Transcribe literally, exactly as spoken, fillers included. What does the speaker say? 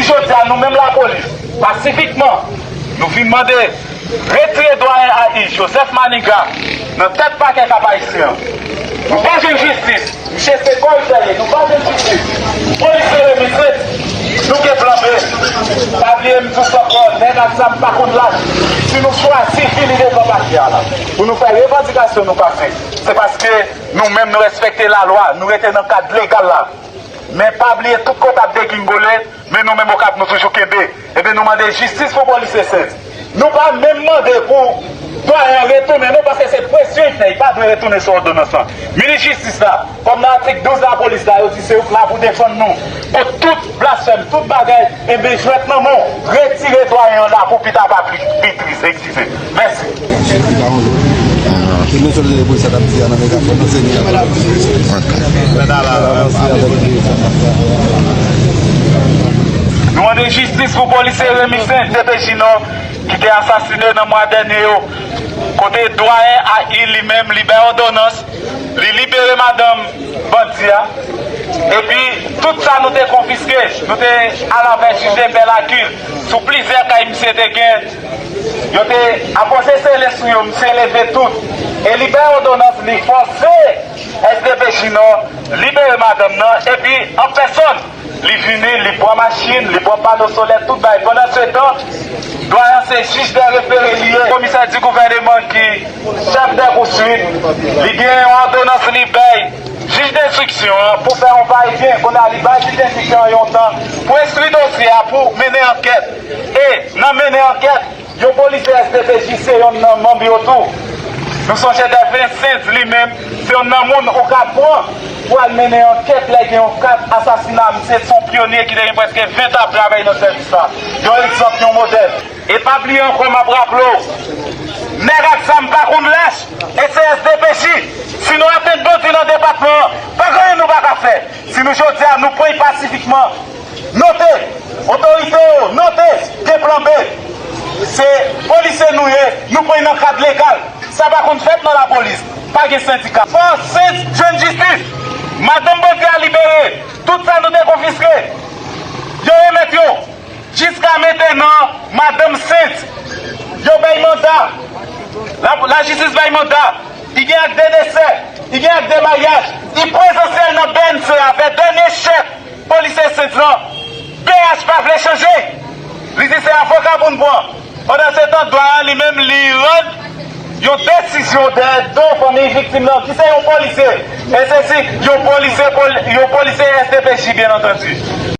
Jodi a, nou menm lapolis, pasifikman, nou vin mande retire dwayen A I Joseph Manigat nan tèt pakè Kap Ayisyen an. Nou pa jwenn jistis. Misye se kòriptè ye, nou pa jwenn jistis. Polisye Remy Saintz, nou gen plan B. Pa bliye m di w sa ankò, nèg ak zam pa konn lach. Si nou chwazi vini devan pakè a la pou nou fè revandikasyon nou pase, se paske nou menm nou respekte lalwa, nou rete nan kad legal la. Men pa bliye tout kote ap degingole, men nou menm Okap nou toujou kenbe. Ebyen nou mande jistis pou polisye Saintz. Nou pa menm mande pou dwayen an retounen non, paske se presyon li fè, li pa dwe retounen sou òdonans lan. Minis jistis la, kòm nan atik douz lapolis la, yo di se ou k la pou defann nou kont tout blasfèm, tout bagay, ebyen jwèt nan men w, retire dwayen an la pou pita pa pli, pli tris, eskize. Mèsi. Nou mande jistis pou polisye Remy Saintz, D P J Nò, ki te asasinen nan mwa dènye yo, kote dwayen A I li menm li bay òdonans, li libere madanm bandi a. Epi tout sa nou te konfiske, nou te al avè jij de pè Lakil sou plizyè kay misye te gen. Yo te apwoche sele sou yo, misye leve tout. E li bay òdonans, li fòse S D P J Nò libere madanm nan, epi an pèsòn, li vini, li pran machin, li pran pano solè, tout bagay. Pandansetan, dwayen an se jij de refere li ye. Komisè di gouvèneman ki chèf de pouswit, li gen yon òdonans li bay jij denstriksyon an pou fè yon va e vyen. Kounye a, li bay jij denstriksyon an yon tan pou enstwi dosye a, pou mennen ankèt. E nan mennen ankèt, yon polisye S D P J se yonn nan manm yo tou. Nou sonje Delphin Saintz li menm, se yonn nan moun ou ka pran pou al mennen ankèt lè gen yon ka asasina. Misye se yon pyonye ki te gen prèske ven tan ap travay nan sèvis la. Yon egzanp, yon modèl. E pa bliye ankò, m ap raple w, nèg ak zam pa konn lach, e se S D P J. Si nou atenn bandi nan depatman an, pa gen anyen nou pa ka fè. Si nou jodi a, nou pran l pasifikman, note, otorite yo, note, gen plan B. Se polisye nou ye, nou pran l nan kad legal. Sa pa konn fèt nan lapolis. Pa gen sendika. Fò Saintz jwenn jistis. Madanm bandi a libere. Tout sa nou te konfiske, yo remèt yo. Jiska mentenan, madanm Saintz, yo bay manda. La, lajistis bay manda. Li gen ak de desè, li gen ak de maryaj. Li prezansyèl nan B N C avè dènye chèf polisye Saintz lan. P H pa vle chanje. Li di se avoka pou n pran. Pandansetan, dwayen an li menm, li rann yon desizyon dèyè do fanmi viktim nan, ki se yon polisye. E se si yon polisye, pol-, yon polisye S D P J, byen antandi.